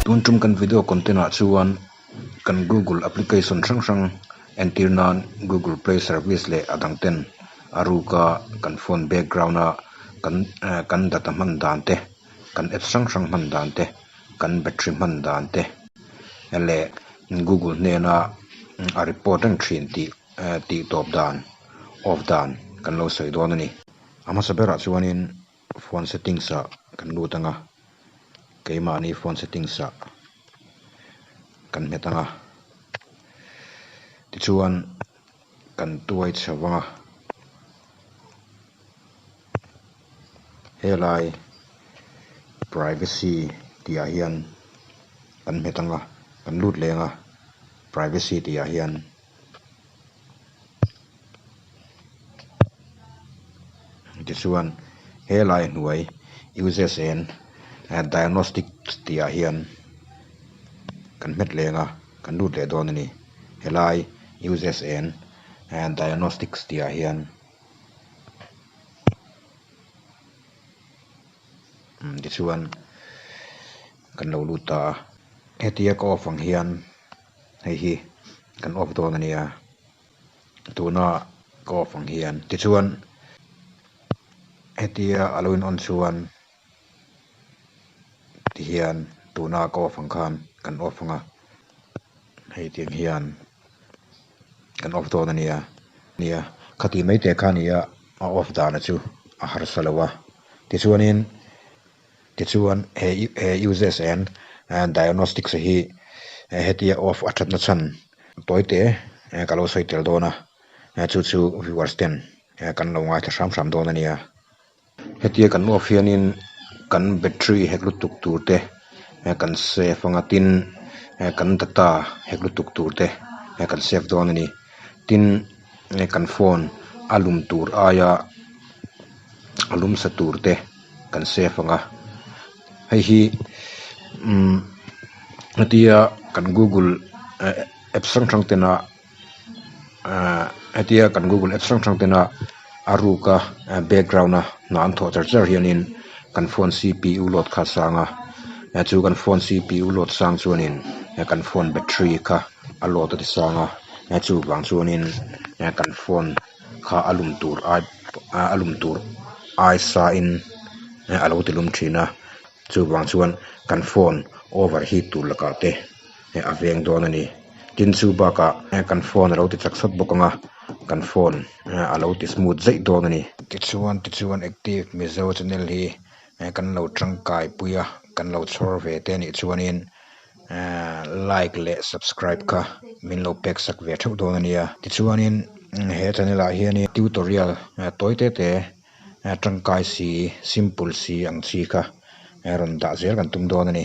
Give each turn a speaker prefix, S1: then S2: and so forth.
S1: Tun tum kan video content ah chuan kan Google application hrang hrang entir nan Google Play service leh a dang ten a ruka kan phone background a kan kan data hman dan te kan apps hrang hrang hman dan te kan battery hman dan te leh Google hnena a report reng thin tih tih tawp dan off dan kan lo sawi dawn a ni. A hmasa berah chuanin phone settings ah kan lut ang a, keimahni phone settings ah kan hmet ang a, tichuan kan tuai chho vang a, helai privacy tih ah hian kan hmet ang a, kan lut leng a, privacy tih ah hian. Tichuan helai hnuai uses and diagnostics tih ah hian kan hmet leng a kan lut leh dawn a ni helai uses and diagnostics tih ah hian tichuan kan lo lut ta a hetia ka off ang hian. Hei hi kan off dawn a nia tuna ka off ang hian tichuan hetia a lo in on chuan tihian tuna ka off ang khan kan off ang a hei tiang hian kan off dawn a nia nia khati mai te kha nia a off dana chu a harsa lo a tichuanin. Tichuan he he uses and diagnostics hi hetia off a thatna chhan tawi te ka lo sawi tel dawn a chu chu viewers ten kan lo ngaithla hram hram dawn a nia. Hetia kan off hianin kan battery hek lutuk tur te kan save anga tin kan data hek lutuk tur te kan save dawn a ni. Tin kan phone a lum tur aia a lum sa tur te. kan save ang a hei hi umm hetia kan google eh apps hrang hrang tena ahh hetia kan google apps hrang hrang tena a ruka background a hna an thawh char char hianin kan phone c p u load kha a sang a chu kan phone c p u load sang chuanin kan phone battery kha a load a ti sang a chuvang chuanin kan phone. Kha a lum tur ai a lum tur ai sa in a lo ti lum thin a chuvang chuan kan phone over heat tur lakah te a veng dawn a ni tin chu bakah kan phone a lo ti chak sawt bawk ang a kan phone a lo ti smooth zeih dawn a ni. Tichuan tichuan active mizo channel hi kan lo tangkai pui a kan lo chhawr ve te anih chuanin like leh subscribe kha min lo pek sak ve theuh dawn a nia tichuanin he channel ah hianin tutorial tawi te te tangkai si simple si ang chi kha rawn dah zel kan tum dawn a ni.